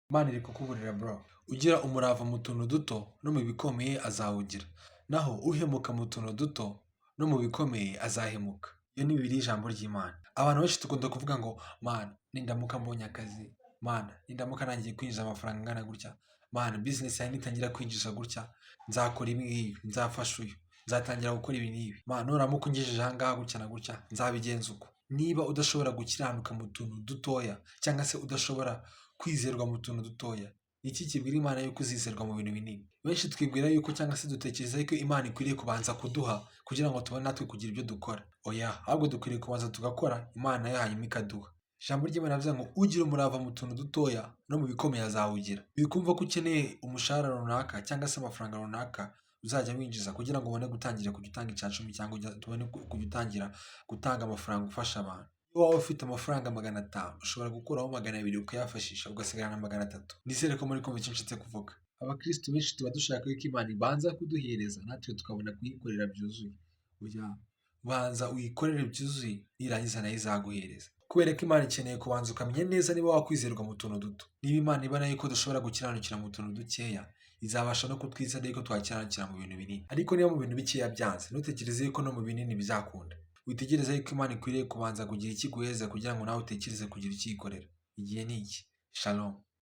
Imana iri kukuburira, bro. Ugira umurava mu tuntu duto, no mu bikomeye azawugira. Naho uhemuka mu tuntu duto, no mu bikomeye azahemuka. Iyo ni Bibiliya, ijambo ry'Imana. Abantu benshi dukunda kuvuga ngo: "Mana, nindamuka mbonye akazi, Mana, nindamuka nangiye kwinjiza amafaranga angana gutya, Mana, business yanjye nitangira kwinjiza gutya, nzakora ibi ngibi, nzafasha uyu, nzatangira gukora ibi n'ibi. Mana, nuramuka ungejeje aha ngaha gutya na gutya, nzabigenza uko." Niba udashobora gukiranuka mu tuntu dutoya, cyangwa se udashobora kwizerwa mu tuntu dutoya, ni iki kibwira Imana yuko uzizerwa mu bintu binini? Benshi twibwira yuko, cyangwa se dutekereza yuko Imana ikwiriye kubanza kuduha kugira ngo tubone natwe kugira ibyo dukora. Oya, ahubwo dukwiriye kubanza tugakora, Imana nayo hanyuma ikaduha. Ijambo ry'Imana rivuga ngo ugira umurava mu tuntu dutoya, no mu bikomeye azawugira. Wikumva ko ukeneye umushahara runaka cyangwa se amafaranga runaka uzajya winjiza kugira ngo ubone gutangira kujya utanga icya 10, cyangwa ubone kujya utangira gutanga amafaranga ufasha abantu. Iyo waba ufite amafaranga 500, ushobora gukuraho 200 ukayafashisha, ugasigarana 300. Nizere ko muri kumva icyo nshatse kuvuga. Abakirisitu benshi tuba dushaka yuko Imana ibanza kuduhereza, natwe tukabona kuyikorera byuzuye. Oya, banza uyikorere byuzuye, nirangiza nayo izaguhereza. Kubera ko Imana ikeneye kubanza ukamenya neza niba wakwizerwa mu tuntu duto. Niba Imana ibona yuko dushobora gukiranukira mu tuntu dukeya, izabasha no kutwizera yuko twakiranukira mu bintu binini. Ariko niba mu bintu bikeya byanze, ntutekereze yuko no mu binini bizakunda. Witegereze yuko Imana ikwiriye kubanza kugira icyo iguhereza kugira ngo nawe utekereze kugira icyo uyikorera. Igihe ni iki. Shalom.